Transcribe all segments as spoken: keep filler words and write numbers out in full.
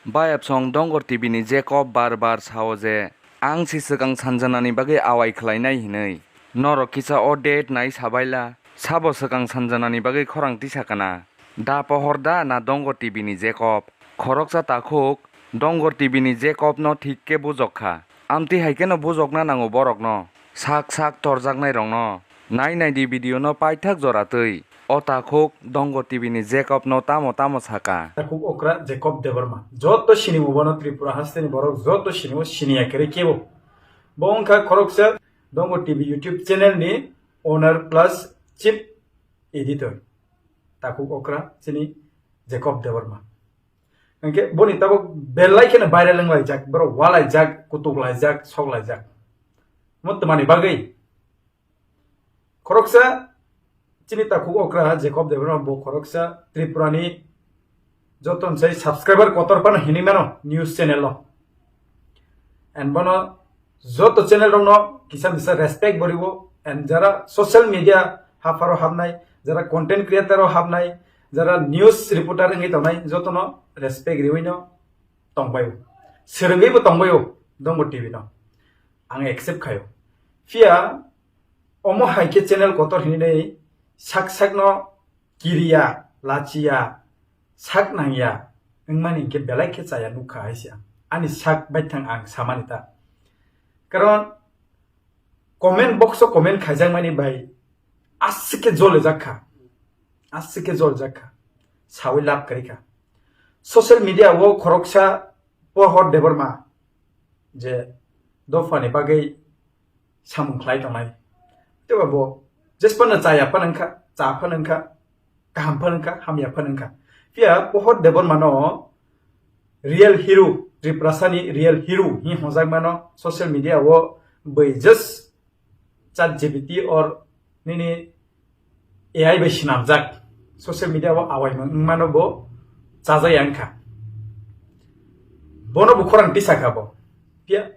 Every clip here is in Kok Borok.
Bayapsong Dongor T V ni Jacob bar bar sao je, ang si swkang sanjanani bagwi awai khlainai hinwi. Norok kisa o date nai sabaila, sabo swkang sanjanani bagwi khorang tisa kana. Da pohor da na Dongor T V ni Jacob? Khoroksa takhuk, Dongor T V ni Jacob no thik khe bujok kha. Amtwi hai kheno bujokna nango borokno. Sak sak torjaknairokno. Nai nai di video no paithak jora twi. O takhuk Dongor T V ni Jacob no tamo tamo saka. Takhuk okra Jacob Debbarma. Joto sinimo bono Tripura hasteni borok joto sinimo siniya kere kebo. Bo wngkha khoroksa Dongor T V YouTube channel ni owner plus chief editor. Takhuk okra chini Jacob Debbarma. Hingke boni tabok belai kheno viral wnglaijak, borok walaijak, kutuklaijak, soklaijak. Mo twmani bagwi? Khoroksa chini takhuk okra Jacob Debbarma bo khoroksa Tripura ni joto sai subscriber kotor phano hinwi mano news channel o. And bono joto channel rokno kisa misa respect boriwo, and jara social media hapharo habnai, jara content creator o habnai, jara news reporter wngwi tongnai jotono respect riwi no tongbaio, swrwngwibo tongbaio Dongor T V no. Ang accept khaio. Phiya omo hai khe channel kotor hinwi sak sakno kiriya, lachiya, sak nangya wngmani hinkhe belai khe chaya nukha hai se ang. Ani sak baithang ang samani ta. Karon comment box o comment khaijakmani bai aswk khe jolijak kha. Aswk khe jolijak kha. Sawi lab kwrwi kha. Social media o khoroksa Pohor Debbarma je dophani bagwi samung khlai tongnai. Tei bo jesphano chaya phano wngkha, cha phano wngkha, kaham phano wngkha, hamya phano wngkha. Phiya Pohor Debbarmano real hero, Tiprasani real hero hi hwnjakmano social media o bui just chat G P T or nini A I bai swnamjak social media o awai wngmano bo chajaya wngkha. Bono bo khorang tisa kha bo. Phiya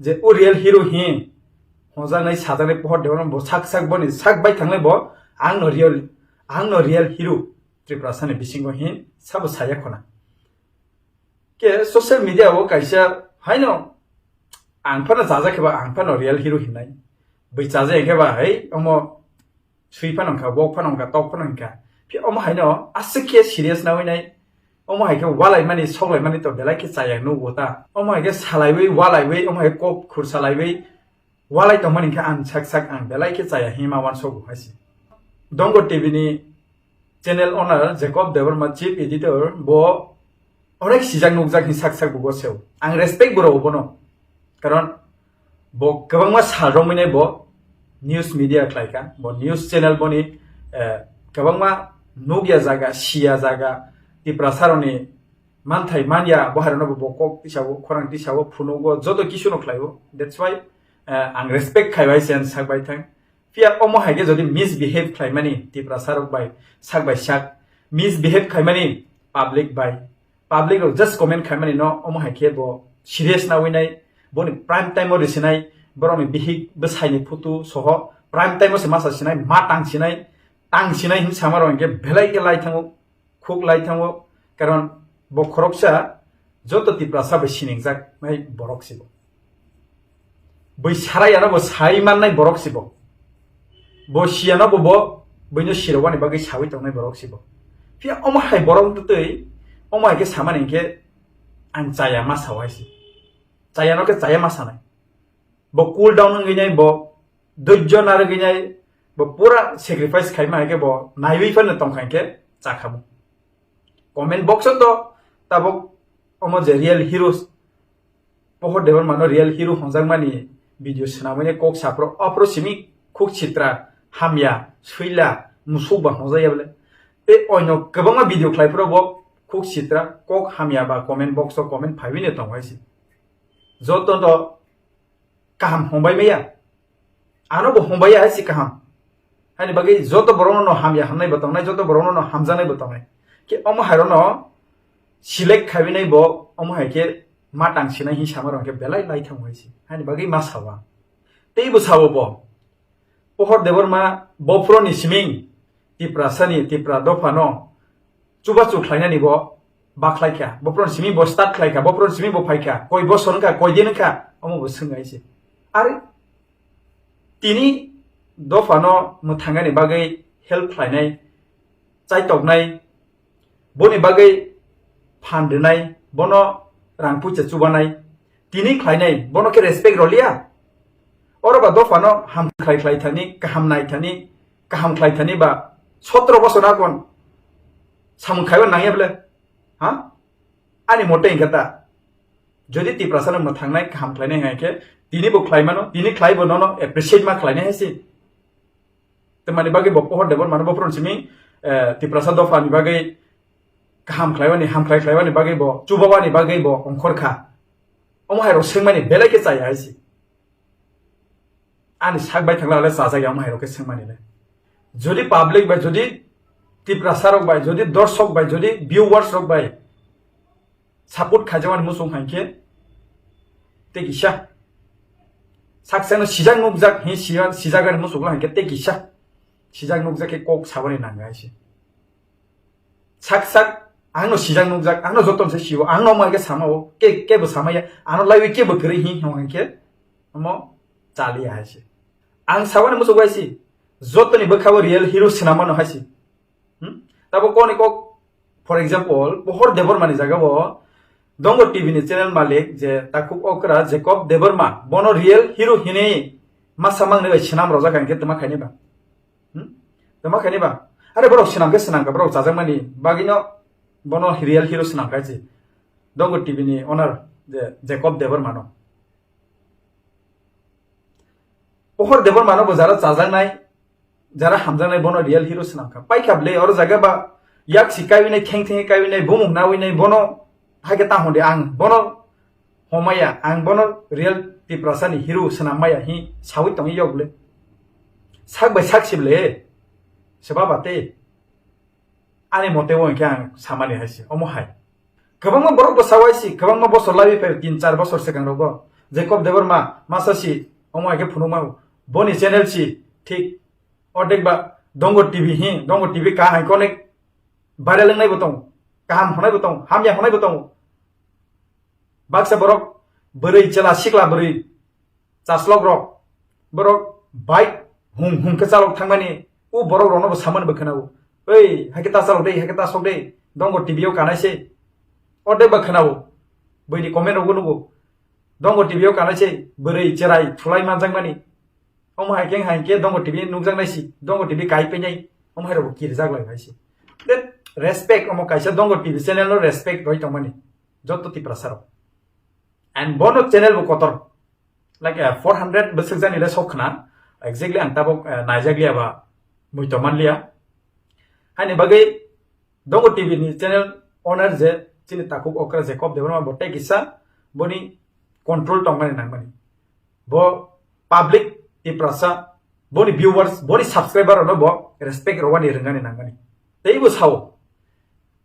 je o real hero hi hwnjaknai sajaknai Pohor Debbarma bo sak sak boni sak bai thangnai bo ang no real, ang no real hero Tiprasani bisingo hi sabo saya khona. Khe social media o kaisa haino ang phano chajak khe ba ang phano real hero hinai. Bui chajak khe ba hai omo sui phano wngkha, wok phano wngkha, tok phano wngkha. Phi omo haino aswk khe serious nawi nai. Omo hai khe walai mani, soklai mani to belai khe chaya nugo ta. Omo hai khe salaiwi, walaiwi, omo hai kok khur salaiwi, walai tongmani khe ang sak sak ang belai khe chaya hima uansogo hai se. Dongor T V ni channel owner Jacob Debbarma, chief editor, bo onek sijak nukjak hin sak sak bo goseo. Ang respect bo rwo bono. Karon bo kwbangma sal romwi nai bo news media khlai kha. Bo news channel boni, eh, kwbangma nukya jaga, siya jaga, Tiprasa rokni manthai manya bo hai rokno bo, bo kok tisao, khorang tisao, phunugo, joto kisu no khlaio. That's why, eh, ang respect khai bai se ang sak bai thang. Phiya omo hai khe jodi misbehave khlaimani Tiprasa rok bai sak bai sak, misbehave khaimani public bai, public rok just comment khaimani no omo hai khe bo serious nawi nai, boni prime time o risinai, borokni bihik bwsaini photo soho prime time o se masa sinai, ma tang sinai, tang sinai hin sama rok hinkhe belai khe lai thango. Khuk lai thango, karon bo khoroksa joto Tiprasa bai siningjak nai borok sibo. Bui sarayano bo sai mannai borok sibo. Bo siyano bo, bo buino sirobani bagwi sawi tongnai borok sibo. Phiya omo hai borok twi omo hai khe samani hinkhe ang chaya ma sao hai se. Chayano khe chaya ma sanai. Bo cool down wngwi nai, bo dojjo narwgwi nai, bo pura sacrifice khaima hai khe bo naiwi phano tongkha hinkhe chakhamu. Comment box o to tabuk omo je real heroes, Pohor Debbarma no real hero hwnjakmani video swnamwi nai kok saphuru, aphuru simi khuk sitra, hamya, swila, musuk ba hwnjakya bole. Tei oino kwbangma video khlai phuru bo khuk sitra, kok hamya ba comment box o comment phaiwi no tongo hai se. Joto to kaham hwnbai maya. Ano bo hwnbai ya hai se kaham. Hani bagwi joto borokno no hamya hamnai bo tongnai, joto borokno no hamjaknai bo tongnai. Khe omo hai rokno select khaiwi nai bo, omo hai khe ma tang sinai hin sama rok khe belai lai thango hai se. Hani bagwi ma sawa. Tei bo sawo bo. Pohor Debbarma bophuroni siming Tiprasani, Tipra dophano chubachu khlainani bo bakhlai kha, bophron simi bo start khlai kha, bophron simi bo phai kha, koi bosor wngkha, koi din wngkha, omo bo swngai se. Are tini dophano mwthangani bagwi help khlainai, chaitoknai, boni bagwi phan rwnai, bono rang puisa chubanai, tini khlainai, bono khe respect rwliya. Oro ba dophano ham khlai khlai thani, kaham nai thani, kaham khlai thani ba sotro bosor akon samung khaiba nangya bole? Ha? Ani mote hingkhe ta. Jodi Tiprasa no mwthangnai kaham khlainai hingkhe, tini bo khlai mano, tini khlai bo nono appreciate ma khlainai hai se. Tamani bagwi bo Pohor Debbarma no bophron simi, eh, Tiprasa dopha ni bagwi kaham khlaiwani, ham khlai khlaiwani bagwi bo, chubawani bagwi bo ongkhor kha. Omo hai rok swngmani belai khe chaya hai se. Ani sak bai thangla le chajak ya omo hai rok khe swngmani le. Jodi public bai, jodi Tiprasa rok bai, jodi dorshok bai, jodi viewers rok bai support khaijak mani muchung hai khe tei kisa. Sak seno sijak nukjak hi sijak, sijak ani muchung hai khe tei kisa. Sijak nukjak khe kok sabani nang hai se. Sak sak, ang no sijak nukjak, ang no joto se sio, ang no omo hai khe sama o, ke, ke bo sama ya, ano laiwi ke bo kwrwi hi hino hai khe, omo chaliya hai se. Ang sabani muchung hai se, jotoni bwkha o real hero swnam mano hai se. Hmm? Tabo koni kok, for example, Pohor Debbarma ni jaga o, Dongo T V ni channel malik je takhuk okra Jacob Debbarma, bono real hero hinwi masa mangni bai swnam rojak hai khe tma khaini ba. Hmm? Tma khaini ba. Are borok swnam khe swnam kha, borok chajakmani bagwino bono real hero swnam kha se. Dongo T V ni owner je Jacob Debbarma no. Pohor Debbarma no bo jara chajaknai, jara hamjaknai bono real hero swnam kha. Paikha bwle oro jaga ba yak si kaiwinai, theng theng kaiwinai, bumung nawinai bono hai khe ta hwnde ang bono homaya, ang bono real Tiprasa ni hero swnam maya hi sawi tongwi yok bwle. Sak bai sak si bwle. Seba bate. Ani mote o hwnkhe ang samani hai se, omo hai. Kwbangma borok bo sawai si, kwbangma bosor labi phai tin char bosor swkang rogo. Jacob Debbarma masa si, omo hai khe phunukma bo. Boni channel si, thik. Ordek ba Dongo T V hi, Dongo T V ka hai konek viral wngnai bo tongo. Kaham hwnai bo tongo, hamya hwnai bo tongo. Baksa borok bwrwi chwla sikla bwrwi chaslok rok, borok bike hum hum khe chalok thangmani, u borok rokno bo samani bo khwnao, "Oi, hai khe ta chalok de, hai khe ta sok de, Dongo T V o kanai se." Ode bo khwnao, buini comment rogo nugo, "Dongo T V o kanai se, bwrwi cherai thulai manjakmani." Omo hai khe hai khe Dongo T V nukjaknai si, Dongo T V kai penai, omo hai rok bo kirijak lai hai si. Then respect, omo kaisa Dongo T V channel no respect roi tongmani, joto Tiprasa rok. And bono channel bo kotor. Like, uh, four hundred bwswk jani le sok khna. Exactly ang tabok, uh, naijak liya ba muitom man liya. Haini bagwi Dongo T V ni channel owner je chini takhuk okra Jacob Debbarma bo tei kisa boni control tongmani nangmani. Bo public Tiprasa, boni viewers, boni subscriber rokno bo respect rwani rwngani nangmani. Tei bo sao.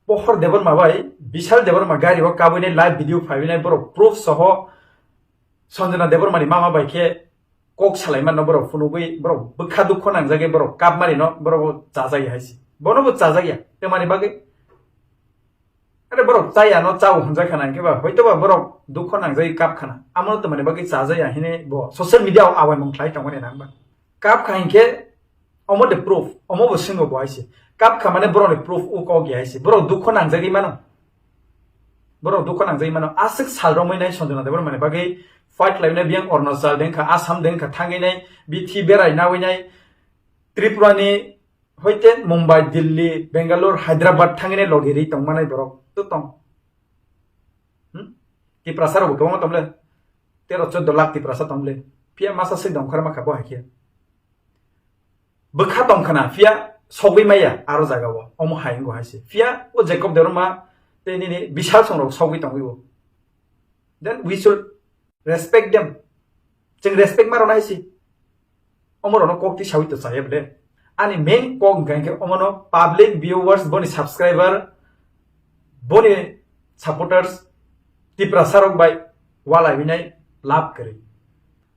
Pohor Debbarma bai Bishal Debbarma gari o kabui nai live video phaiwi nai borok proof soho Sanjana Debbarma ni mama bai khe kok salai mano borok phunugwi borok bwkha dukho nangjagwi borok kap mari no borok bo chajagya hai se. Bono bo chajagya. Tamani bagwi? Are borok chaya no chao hwnjak khana hwnkhe ba hoito ba borok dukho nangjagwi kap khana. Amo no tamani bagwi chajagya hini bo social media o awaimung khlai tongmani nang ba. Kap kha hinkhe omo de proof, omo bo swngo bo hai se. Kap kha mane borok ni proof o kok ya hai se. Borok dukho nangjagwi mano. Borok dukho nangjagwi mano. Aswk sal romwi nai Sanjana Debbarma ni bagwi fight khlaiwi nai biyang Arunachal dengkha, Assam dengkha thangwi nai bithi berai nawi nai Tripura ni hoite Mumbai, Delhi, Bangalore, Hyderabad thangwi nai logi ri tong manai borok to tong. Hmm? Tiprasa rok bo kwbangma tong le. Tero choddo lakh Tiprasa tong le. Phiya masa swi dong khar ma kha bo hai khe. Bwkha tong khna, phiya sogwi maya aro jaga o. Omo hai wngo hai se. Phiya o Jacob Debbarma tei nini Bishal Songrok sogwi tongwi o. Then we should respect them. Chwng respect ma rwna hai se. Omo rokno kok ti sawi to chaya bwle. Ani main kok hwnkha hinkhe omono public viewers, boni subscriber, boni supporters, Tiprasa rok bai walai winai lab kwrwi.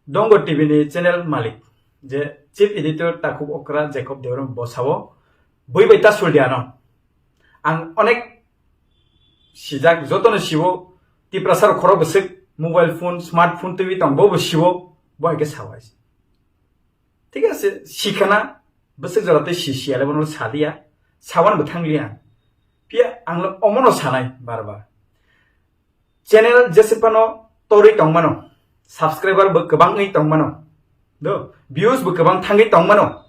Dongo T V ni channel malik je chief editor takhuk okra Jacob Debbarma bo sao, bui bai ta suldi ano. Ang onek Sijak jotono sibo, Tiprasa rok khorok bwswk mobile phone, smartphone twiwi tong, bo bo sibo, bo hai khe sawa se. Thik ase, sikhana, bwswk jora tei si siya le bono sadiya, sawan bo thangliya. Phiya ang lo omono sanai bar bar. Channel jese phano torwi tongmano, subscriber bo kwbangwi tongmano, do views bo kwbang thangwi tongmano.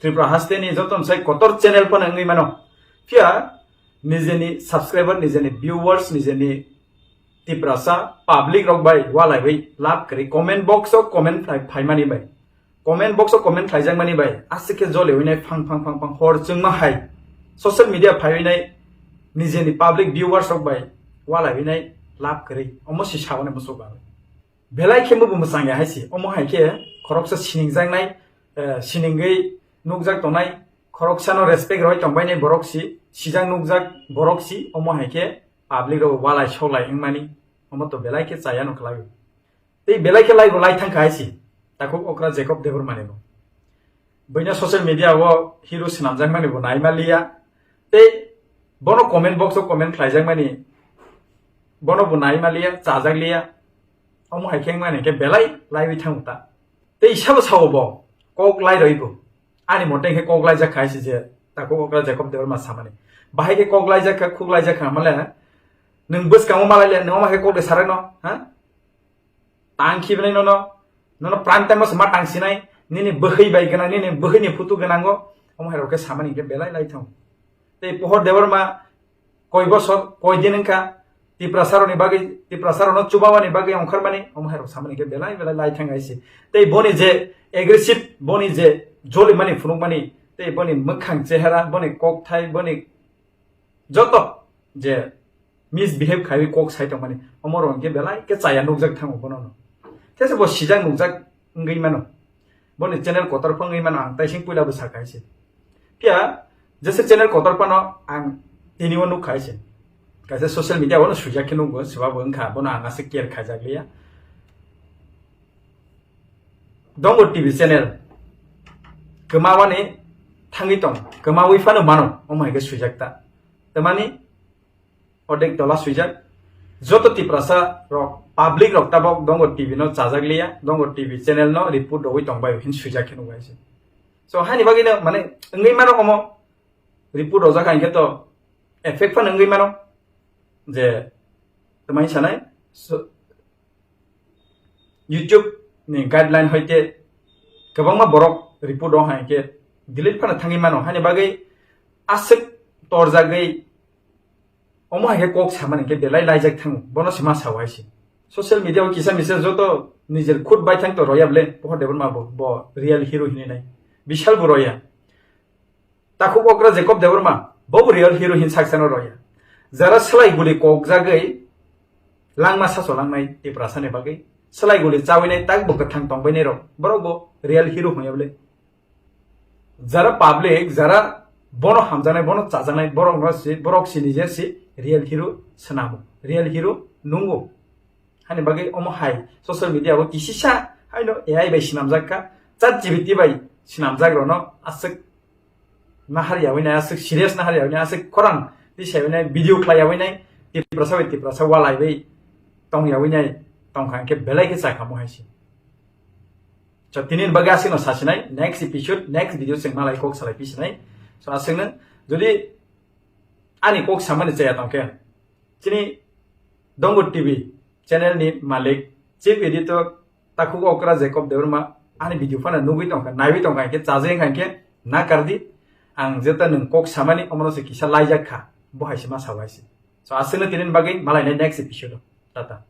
Tripura haste ni joto sai kotor channel phano wngwi mano. Phiya nijeni subscriber, nijeni viewers, nijeni Tiprasa public rok bai walaiwi lab kwrwi comment box o comment phai-, phaimani bai, comment box o comment khlaijakmani bai aswk khe joliwi nai phang phang phang phang hor chwngma hai social media phaiwi nai nijeni public viewers rok bai walaiwi nai lab kwrwi omo si sawi nai bwswk bai. Belai khe bo mwchang ya hai si, omo hai khe khoroksa siningjaknai, eh, siningwi nukjak tongnai, khoroksano respect roi tongbainai borok si, sijak nukjak borok si, omo hai khe public rok walai soklai wngmani, omo to belai khe chaya no khlai. Tei belai khe lai bo lai thang kha hai si, takhuk okra Jacob Debbarma ni bo. Buino social media o hero swnamjakmani bo naima liya. Tei bono comment box o comment khlaijakmani bono bo naima liya, chajak liya. Omo hai khe wngmani khe belai laiwi thango ta. Tei sabo sao bo kok lai roi bo. Ani mote khe kok laijak kha hai si je takhuk okra Jacob Debbarma samani. Bahai khe kok laijak kha, khuk laijak kha male. Nwng bwskango malai le, nwng omo hai khe kok de sarai no, ha? Tang khibnai nono, nono prime time o se ma tang sinai, nini bwkhwi bai gwnang, nini bwkhwini photo gwnango, omo hai rok khe samani khe belai lai thang. Tei Pohor Debbarma koi bosor, koi din wngkha, Tiprasa rokni bagwi, Tiprasa rokno chubamani bagwi ongkharmani, omo hai rok samani khe belai belai lai thang hai se. Tei boni je aggressive, boni je jolimani phunukmani, tei boni mwkhang chehara, boni kokthai, boni joto je misbehave khaiwi kok sai tongmani, omo rok hwnkhe belai khe chaya nukjak thango bono no. Tei se bo sijak nukjak wngwi mano. Boni channel kotor phangwi mano, ang taising puila bo sakha hai se. Phiya jesa channel kotor phano ang tini o nukha hai se. Kaisa social media o no swijak khe nukgo, swbabo wngkha, bono ang aswk care khaijak liya. Dongo T V channel kwmawani thangwi tong, kwmawi phano mano, omo hai khe swijak ta. Tamani odek tola swijak. Joto Tiprasa rok, public rok tabok Dongo T V no chajak liya, Dongo T V channel no report rogwi tong bai hin swijak khe nukbai se. So, hani bagwi no, mane, wngwi mano omo report rojak hai khe to effect phano wngwi mano je, tamai sanai, so, YouTube ni guideline hoite kwbangma borok report rok hai khe delete phano thangwi mano, hani bagwi aswk torjagwi omo hai khe kok samani khe belai laijak thango, bono se ma sao hai se. Social media o kisa misa joto nijer khud bai thang to roya bole, Pohor Debbarma bo, bo real hero hinwi nai. Bishal bo roya. Takhuk okra Jacob Debbarma, bo bo real hero hin saksano roya. Jara swlai guli kokjagwi langma saso langnai Tiprasa ni bagwi, swlai guli chawinai tak bo kwthang tongbainai rok, borok bo real hero hwnya bole. Jara public, jara bono hamjaknai, bono chajaknai, borok no si, borok si nije si real hero swnamo, real hero nungo. Hani bagwi omo hai social media o kisisa haino A I bai swnamjak kha, Chat G P T bai swnamjak rokno aswk nahar yawi nai, aswk serious nahar yawi nai, aswk khorang tisaiwi nai, video khlai yawi nai, Tiprasa bai Tiprasa walai bai tong yawi nai, tong kha hwnkhe belai khe chakha mo hai se. So, tini ni bagwi aswkno sasinai, next episode, next video chwng malai kok salai pisinai. So, aswkno, jodi ani kok samani chaya tongkhe, chini Dongo T V channel ni malik, chief editor, takhuk okra Jacob Debbarma, ani video phano nugwi tongkha, naiwi tongkha, hinkhe chajak hinkhe nakardi, ang jeta nwng kok samani, omono se kisa laijak kha, bo hai se ma sao hai se. So, aswkno tini ni bagwi, malai nai next episode o. Tata.